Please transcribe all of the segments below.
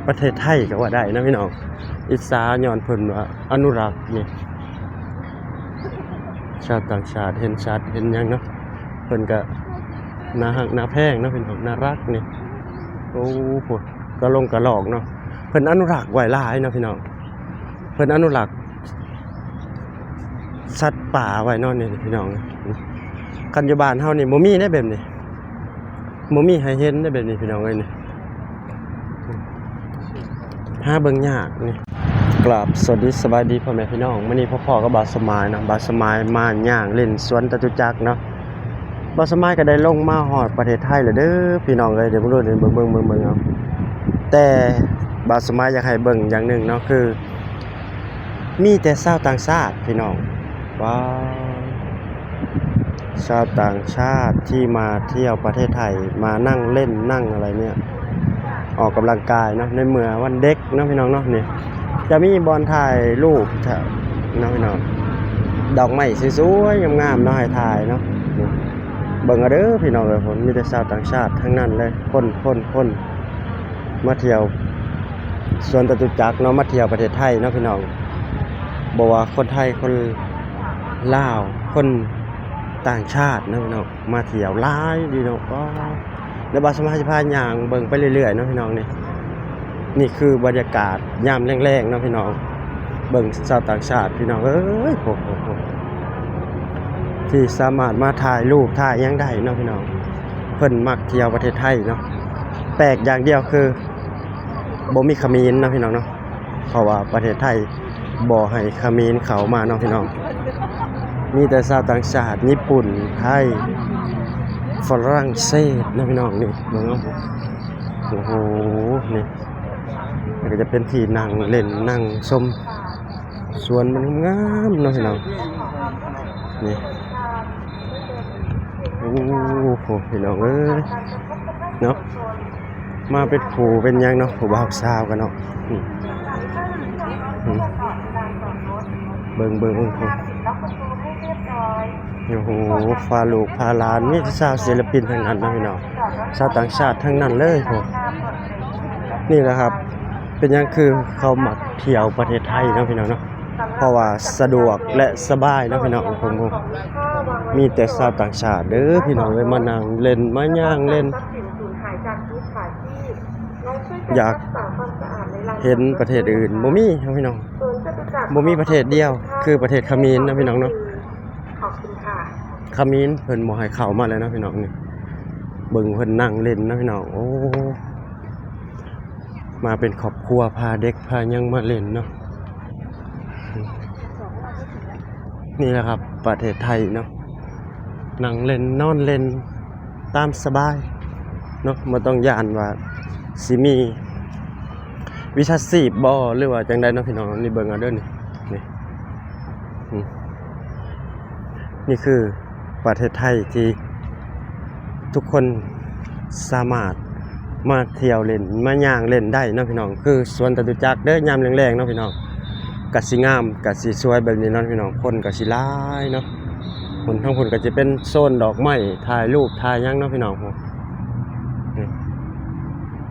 ປະເທດໄທກໍວ່າໄດ້ເນາະພີ່ນ້ອງ. ອິດສາຍ້ອນເພິ່ນວ່າອະນຸລັກນີ້ ຊາວຕ່າງຊາດເຫັນສັດເຫັນຫຍັງເນາະ ເພິ່ນກໍໜ້າຮັກໜ້າແພງເນາະພີ່ນ້ອງ ໜ້າຮັກນີ້. ໂອ້ໂຫ ກະຫຼົງກະຫຼອກເນາະ ເພິ່ນອະນຸລັກໄວ້ຫຼາຍເນາະພີ່ນ້ອງ. ເພິ່ນອະນຸລັກສັດປ່າໄວ້ເນາະນີ້ພີ່ນ້ອງ. ຄັນຢູ່ບ້ານເຮົານີ້ບໍ່ມີເດ້ແບບນີ້ ບໍ່ມີໃຫ້ເຫັນເດ້ແບບນີ້ພີ່ນ້ອງເອີຍນີ້ ຫາເບິ່ງຍາກນີ້. ກາບສະຫວັດດີສະບາຍດີພໍ່ແມ່ພີ່ນ້ອງ ມື້ນີ້ພົບພໍ້ກັບບ່າວສະໝາຍເນາະ. ບ່າວສະໝາຍມາຍ່າງຫຼິ້ນສວນຈະຕຸຈັກເນາະ. ບ່າວສະໝາຍກໍໄດ້ລົງມາຮອດປະເທດໄທແລ້ວເດີພີ່ນ້ອງເອີຍ. ດຽວເບິ່ງເບິ່ງເບິ່ງເບິ່ງເອົາ ແຕ່ບ່າວສະໝາຍຢາກໃຫ້ເບິ່ງຢ່າງໜຶ່ງເນາະ ຄື ມີແຕ່ຊາວຕ່າງຊາດພີ່ນ້ອງ. ວ້າວ ຊາວຕ່າງຊາດທີ່ມາທ່ຽວປະເທດໄທ ມານັ່ງເຫຼັ້ນນັ່ງອະໄລເນີ້ຍ ອອກກຳລັງກາຍເນາະ ໃນເມື່ອວັນເດັກເນາະພີ່ນ້ອງເນາະ. ນີ້ຈະມີບ່ອນຖ່າຍຮູບເນາະພີ່ນ້ອງ ດອກໄມ້ສວຍໆງາມໆເນາະ ໃຫ້ຖ່າຍເນາະ. ນີ້ເບິ່ງເອົາເດີພີ່ນ້ອງເອີຍ ມີແຕ່ຊາວຕ່າງຊາດທັງນັ້ນເລີຍ ຄົນ ຄົນ ຄົນ ມາທ່ຽວສວນຈະຕຸຈັກເນາະ ມາທ່ຽວປະເທດໄທເນາະພີ່ນ້ອງ. ບໍ່ວ່າຄົນໄທ ຄົນລາວ ຄົນຕ່າງຊາດເນາະພີ່ນ້ອງ ມາທ່ຽວຫຼາຍດີເນາະ. ວ້າ ແລ້ວບ່າວສະໝາຍຊິພາຍ່າງເບິ່ງໄປເລື້ອຍໆເນາະພີ່ນ້ອງ. ນີ້ ນີ້ຄືບັນຍາກາດຍາມແລງໆເນາະພີ່ນ້ອງ. ເບິ່ງຊາວຕ່າງຊາດພີ່ນ້ອງເອີຍ ໂອ້ໂຫ ທີ່ສາມາດມາຖ່າຍຮູບຖ່າຍຫຍັງໄດ້ເນາະພີ່ນ້ອງ. ເພິ່ນມັກທ່ຽວປະເທດໄທເນາະ. ແປກຢ່າງດຽວຄືບໍ່ມີຂະເໝນເນາະພີ່ນ້ອງເນາະ ເພາະວ່າປະເທດໄທບໍ່ໃຫ້ຂະເໝນເຂົ້າມາເນາະພີ່ນ້ອງ. ມີແຕ່ຊາວຕ່າງຊາດ ຍີ່ປຸ່ນ ໄທ ຝຣັ່ງເສດເນາະພີ່ນ້ອງ. ນີ້ເບິ່ງເອົາ ໂອ້ໂຫ ນີ້ ມັນກໍຈະເປັນທີ່ນັ່ງເຫຼັ້ນນັ່ງຊົມ ສວນມັນງາມເນາະພີ່ນ້ອງ. ນີ້ ໂອ້ໂຫ ພີ່ນ້ອງເອີຍເນາະ ມາເປັນຄູ່ເປັນຫຍັງເນາະ ຜູ້ບ່າວສາວກັນເນາະ. ອືມ ອືມ ເບິ່ງ ເບິ່ງ ເບິ່ງ ໂອ້ໂຫ ພາລູກພາຫຼານ ມີແຕ່ຊາວສິນລະປິນທັງນັ້ນເນາະພີ່ນ້ອງ ຊາວຕ່າງຊາດທັງນັ້ນເລີຍ. ນີ້ແຫຼະຄັບ ເປັນຫຍັງຄືເຂົາມັກທ່ຽວປະເທດໄທເນາະພີ່ນ້ອງເນາະ ເພາະວ່າສະດວກ ແລະ ສະບາຍເນາະພີ່ນ້ອງ. ມີແຕ່ຊາວຕ່າງຊາດເດີພີ່ນ້ອງເອີຍ ມານັ່ງເຫຼັ້ນ ມາຍ່າງເຫຼັ້ນ. ຢາກເຫັນປະເທດອື່ນ ບໍ່ມີເນາະພີ່ນ້ອງ ບໍ່ມີປະເທດດຽວ ຄືປະເທດຂະເໝນເນາະພີ່ນ້ອງເນາະ. ຂະເໝນເພິ່ນບໍ່ໃຫ້ເຂົ້າມາແລ້ວເນາະພີ່ນ້ອງ. ນີ້ເບິ່ງເພິ່ນນັ່ງເຫຼັ້ນເນາະພີ່ນ້ອງ. ໂອ້ ມາເປັນຄອບຄົວ ພາເດັກພາຫຍັງມາເຫຼັ້ນເນາະ. ນີ້ແຫຼະຄັບ ປະເທດໄທເນາະ ນັ່ງເຫຼັ້ນນອນເຫຼັ້ນຕາມສະບາຍເນາະ ບໍ່ຕ້ອງຢ້ານວ່າຊິມີມິດສາຊີບບໍ່ ຫຼືວ່າຈັ່ງໃດເນາະພີ່ນ້ອງ. ນີ້ເບິ່ງເອົາເດີ ນີ້ ນີ້ ອືມ ນີ້ຄືປະເທດໄທທີ່ທຸກຄົນສາມາດມາທ່ຽວເຫຼັ້ນ ມາຍ່າງເຫຼັ້ນໄດ້ເນາະພີ່ນ້ອງ. ຄືສວນຈະຕຸຈັກເດີ ຍາມແລງໆເນາະພີ່ນ້ອງ ກະຊິງາມ ກະຊິສວຍແບບນີ້ເນາະພີ່ນ້ອງ. ຄົນກະຊິຫຼາຍເນາະ ຄົນທາງພຸ້ນກະຈະເປັນໂຊນດອກໄມ້ ຖ່າຍຮູບຖ່າຍຫຍັງເນາະພີ່ນ້ອງ. ນີ້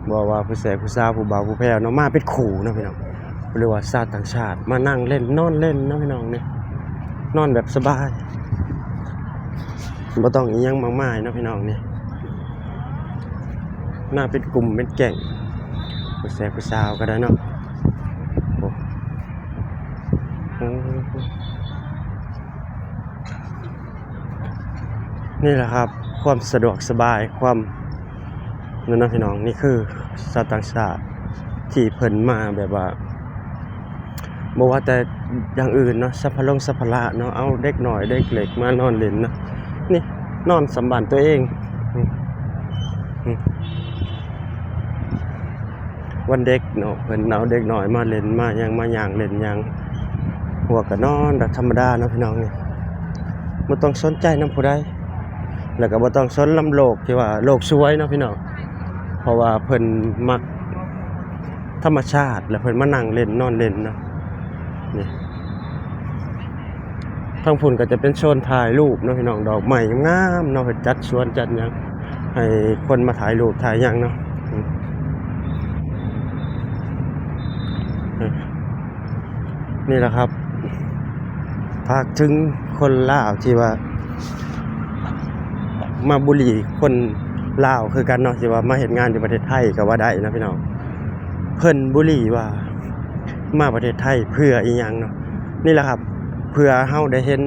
ບໍ່ວ່າຜູ້ແສຜູ້ສາວ ຜູ້ບ່າວຜູ້ແພ້ວເນາະ ມາເປັນຄູ່ເນາະພີ່ນ້ອງ ຫຼືວ່າຊາວຕ່າງຊາດມານັ່ງເຫຼັ້ນນອນເຫຼັ້ນເນາະພີ່ນ້ອງ. ນີ້ນອນແບບສະບາຍ ບໍ່ຕ້ອງອີ່ຫຍັງມາກມາຍເນາະພີ່ນ້ອງ. ນີ້ມາເປັນກຸ່ມເປັນແກ້ງ ຜູ້ແສຜູ້ສາວກໍໄດ້ເນາະ. ໂອ້ ໂອ້ ນີ້ແຫຼະຄັບ ຄວາມສະດວກສະບາຍ ຄວາມນັ້ນເນາະພີ່ນ້ອງ. ນີ້ຄືຊາວຕ່າງຊາດທີ່ເພິ່ນມາແບບວ່າ ບໍ່ວ່າແຕ່ຢ່າງອື່ນເນາະ ສຳພະລົງສຳພະລະເນາະ ເອົາເດັກນ້ອຍເດັກເລັກມານອນຫຼິ້ນເນາະ. ນີ້ນອນສ່ຳບ້ານຕົວເອງ ອືມ ອືມ ວັນເດັກເນາະ ເພິ່ນເອົາເດັກນ້ອຍມາຫຼິ້ນ ມາຫຍັງ ມາຍ່າງຫຼິ້ນຫຍັງ ພວກກໍນອນແບບທຳມະດາເນາະພີ່ນ້ອງ. ນີ້ບໍ່ຕ້ອງສົນໃຈນຳຜູ້ໃດ ແລ້ວກໍບໍ່ຕ້ອງສົນນຳໂລກທີ່ວ່າໂລກສວຍເນາະພີ່ນ້ອງ ເພາະວ່າເພິ່ນມັກທຳມະຊາດ ແລ້ວເພິ່ນມານັ່ງຫຼິ້ນນອນຫຼິ້ນເນາະ. ນີ້ ທາງພຸ້ນກໍຈະເປັນໂຊນຖ່າຍຮູບເນາະພີ່ນ້ອງ ດອກໄມ້ງາມໆເນາະ ເພິ່ນຈັດສວນຈັດຫຍັງໃຫ້ຄົນມາຖ່າຍຮູບຖ່າຍຫຍັງເນາະ. ອືມ ອືມ ນີ້ແຫຼະຄັບ ຝາກເຖິງຄົນລາວທີ່ວ່າມາບູລີຄົນລາວຄືກັນເນາະ ທີ່ວ່າມາເຮັດງານຢູ່ປະເທດໄທກໍວ່າໄດ້ເນາະພີ່ນ້ອງ. ເພິ່ນບູລີວ່າມາປະເທດໄທເພື່ອອີ່ຫຍັງເນາະ? ນີ້ແຫຼະຄັບ ເພື່ອເຮົາໄດ້ເຫັນ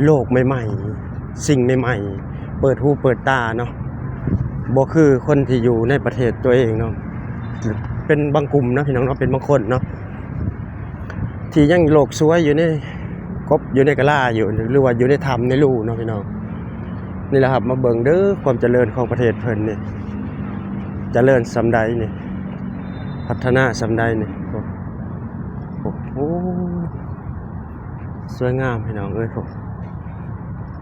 ໂລກໃໝ່ໆ ສິ່ງໃໝ່ໆ ເປີດຫູເປີດຕາເນາະ ບໍ່ຄືຄົນທີ່ຢູ່ໃນປະເທດຕົວເອງເນາະ. ເປັນບາງກຸ່ມເນາະພີ່ນ້ອງເນາະ ເປັນບາງຄົນເນາະ ທີ່ຍັງໂລກສວຍຢູ່ໃນກົບ ຢູ່ໃນກະລາຢູ່ ຫຼືວ່າຢູ່ໃນຖ້ຳໃນຮູເນາະພີ່ນ້ອງ. ນີ້ແຫຼະຄັບ ມາເບິ່ງເດີ ຄວາມຈະເລີນຂອງປະເທດເພິ່ນນີ້ ຈະເລີນສ່ຳໃດນີ້ ພັດທະນາສ່ຳໃດນີ້. ໂອ້ ໂອ້ ໂອ້ ສວຍງາມພີ່ນ້ອງເອີຍ ໂອ້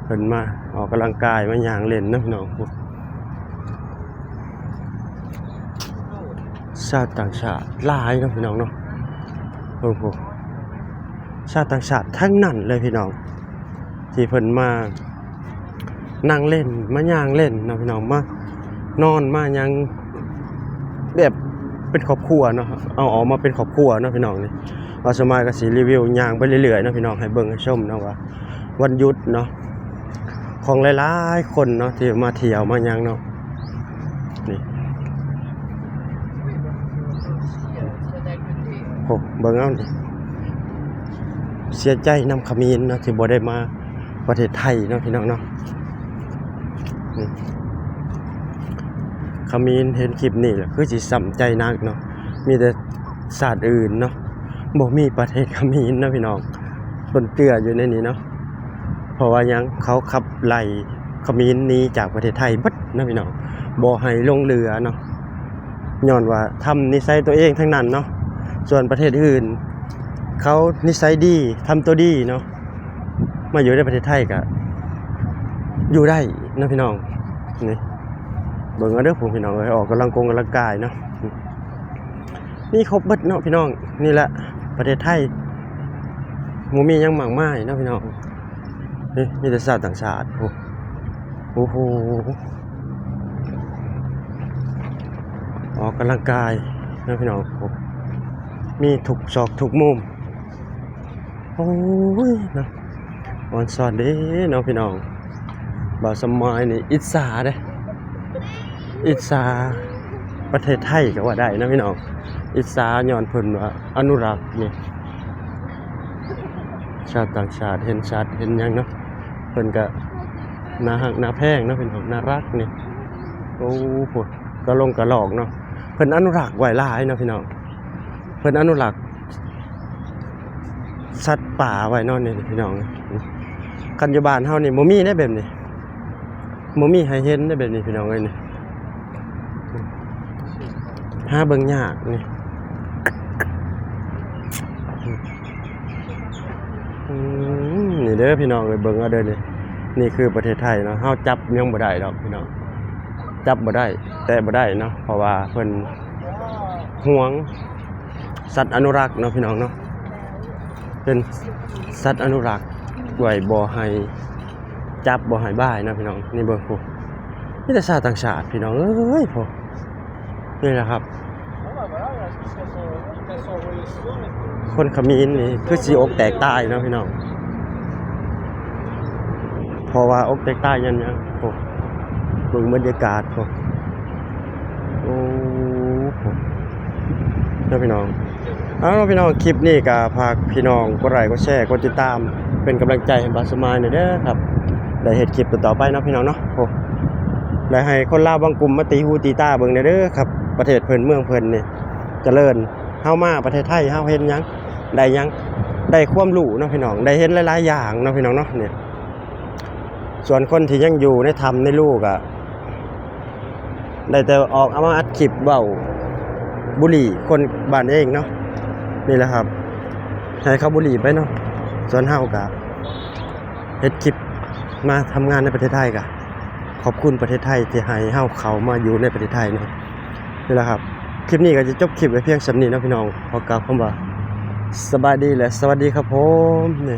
ເພິ່ນມາອອກກຳລັງກາຍ ມາຍ່າງເຫຼັ້ນເນາະພີ່ນ້ອງ. ໂອ້ ຊາວຕ່າງຊາດຫຼາຍເນາະພີ່ນ້ອງເນາະ ເບິ່ງພຸ້ນ ຊາວຕ່າງຊາດທັງນັ້ນເລີຍພີ່ນ້ອງ ທີ່ເພິ່ນມານັ່ງເຫຼັ້ນ ມາຍ່າງເຫຼັ້ນເນາະພີ່ນ້ອງ ມານອນມາຫຍັງ ແບບເປັນຄອບຄົວເນາະ ເອົາອອກມາເປັນຄອບຄົວເນາະພີ່ນ້ອງ. ນີ້ບ່າວສະໝາຍກໍຊິຣີວິວຍ່າງໄປເລື້ອຍໆເນາະພີ່ນ້ອງ ໃຫ້ເບິ່ງໃຫ້ຊົມເນາະວ່າ ວັນຢຸດເນາະ ຂອງຫຼາຍໆຄົນເນາະ ທີ່ມາທ່ຽວມາຫຍັງເນາະ. ນີ້ ໂອ້ ເບິ່ງເອົານີ້ ເສຍໃຈນຳຂະເໝນເນາະ ທີ່ບໍ່ໄດ້ມາປະເທດໄທເນາະພີ່ນ້ອງເນາະ. ນີ້ ຂະເໝນເຫັນຄລິບນີ້ແຫຼະ ຄືຊິຊ້ຳໃຈໜັກເນາະ ມີແຕ່ຊາດອື່ນເນາະ ບໍ່ມີປະເທດຂະເໝນເນາະພີ່ນ້ອງ ປົນເຈືອຢູ່ໃນນີ້ເນາະ. ເພາະວ່າຫຍັງ ເຂົາຂັບໄລ່ຂະເໝນໜີຈາກປະເທດໄທເບິດເນາະພີ່ນ້ອງ ບໍ່ໃຫ້ຫຼົງເຫຼືອເນາະ ຍ້ອນວ່າທຳນິໄສຕົວເອງທັງນັ້ນເນາະ. ສ່ວນປະເທດອື່ນ ເຂົານິໄສດີ ທຳຕົວດີເນາະ ມາຢູ່ໃນປະເທດໄທກະຢູ່ໄດ້ເນາະພີ່ນ້ອງ. ນີ້ ເບິ່ງເອົາເດີພວກພີ່ນ້ອງເອີຍ ອອກກຳລັງກົງກຳລັງກາຍເນາະ ມີຄົບເບິດເນາະພີ່ນ້ອງ. ນີ້ແຫຼະປະເທດໄທ ບໍ່ມີຫຍັງມາກມາຍເນາະພີ່ນ້ອງ. ນີ້ມີແຕ່ຊາວຕ່າງຊາດ ໂອ້ ໂອ້ໂຫ ອອກກຳລັງກາຍເນາະພີ່ນ້ອງ ໂອ້ ມີທຸກຊອກທຸກມຸມ. ໂອ້ຍເນາະ ອອນຊອນເດ້ເນາະພີ່ນ້ອງ. ບ່າວສະໝາຍນີ້ອິດສາເດ້ ອິດສາປະເທດໄທກໍວ່າໄດ້ເນາະພີ່ນ້ອງ ອິດສາຍ້ອນເພິ່ນວ່າອະນຸລັກນີ້ ຊາວຕ່າງຊາດເຫັນສັດເຫັນຫຍັງເນາະ ເພິ່ນກະໜ້າຮັກໜ້າແພງເນາະພີ່ນ້ອງ ໜ້າຮັກນີ້. ໂອ້ ໂພດ ກະຫຼົງກະຫຼອກເນາະ ເພິ່ນອະນຸລັກໄວ້ຫຼາຍເນາະພີ່ນ້ອງ ເພິ່ນອະນຸລັກ ສັດປ່າໄວ້ເນາະນີ້ພີ່ນ້ອງ. ຄັນຢູ່ບ້ານເຮົານີ້ບໍ່ມີເດ້ແບບນີ້ ບໍ່ມີໃຫ້ເຫັນເດ້ແບບນີ້ພີ່ນ້ອງເອີຍ. ນີ້ຫາເບິ່ງຍາກນີ້ ອືມ ນີ້ເດີພີ່ນ້ອງເອີຍ ເບິ່ງເອົາເດີນີ້ ນີ້ຄືປະເທດໄທເນາະ ເຮົາຈັບຫຍັງບໍ່ໄດ້ດອກພີ່ນ້ອງ ຈັບບໍ່ໄດ້ ແຕະບໍ່ໄດ້ເນາະ ເພາະວ່າເພິ່ນຫວງ ສັດອະນຸລັກເນາະພີ່ນ້ອງເນາະ ເປັນສັດອະນຸລັກໄວ້ ບໍ່ໃຫ້ຈັບ ບໍ່ໃຫ້ບາຍເນາະພີ່ນ້ອງ. ນີ້ເບິ່ງພຸ້ນ ມີແຕ່ຊາວຕ່າງຊາດພີ່ນ້ອງເອີຍ ໂອ້ ນີ້ແຫຼະຄັບ ຄົນຂະເໝນນີ້ຄືຊິອົກແຕກຕາຍເນາະພີ່ນ້ອງ ເພາະວ່າອົກແຕກຕາຍຍ້ອນຫຍັງ ໂອ້ ເບິ່ງບັນຍາກາດພຸ້ນ ໂອ້ ໂອ້ ເນາະພີ່ນ້ອງ. ເອົາເນາະພີ່ນ້ອງ ຄລິບນີ້ກະຝາກພີ່ນ້ອງກົດໄລກົດແຊ ກົດຕິດຕາມ ເປັນກຳລັງໃຈໃຫ້ບ່າວສະໝາຍແດ່ເດີຄັບ ໄດ້ເຮັດຄລິບຕໍ່ໆໄປເນາະພີ່ນ້ອງເນາະ. ໂອ້ ໄດ້ໃຫ້ຄົນລາວບາງກຸ່ມມາຕີຫູຕີຕາເບິ່ງແດ່ເດີຄັບ ປະເທດເພິ່ນເມືອງເພິ່ນນີ້ຈະເລີນ. ເຮົາມາປະເທດໄທ ເຮົາເຫັນຫຍັງ ໄດ້ຫຍັງ ໄດ້ຄວາມຮູ້ເນາະພີ່ນ້ອງ ໄດ້ເຫັນຫຼາຍໆຢ່າງເນາະພີ່ນ້ອງເນາະ. ນີ້ ສ່ວນຄົນທີ່ຍັງຢູ່ໃນຖ້ຳໃນຮູກະ ໄດ້ແຕ່ອອກເອົາມາອັດຄລິບເວົ້າບູລີຄົນບ້ານເອງເນາະ. ນີ້ແຫຼະຄັບ ໃຫ້ເຂົາບູລີໄປເນາະ ສ່ວນເຮົາກະເຮັດຄລິບມາທຳງານໃນປະເທດໄທ ກະຂອບຄຸນປະເທດໄທທີ່ໃຫ້ເຮົາເຂົ້າມາຢູ່ໃນປະເທດໄທເນາະ. ນີ້ແຫຼະຄັບ ຄລິບນີ້ກະຈະຈົບຄລິບໄວ້ພຽງສ່ຳນີ້ເນາະພີ່ນ້ອງ ຂໍກ່າວຄຳວ່າສະບາຍດີ ແລະ ສະຫວັດດີຄັບຜົມ. ນີ້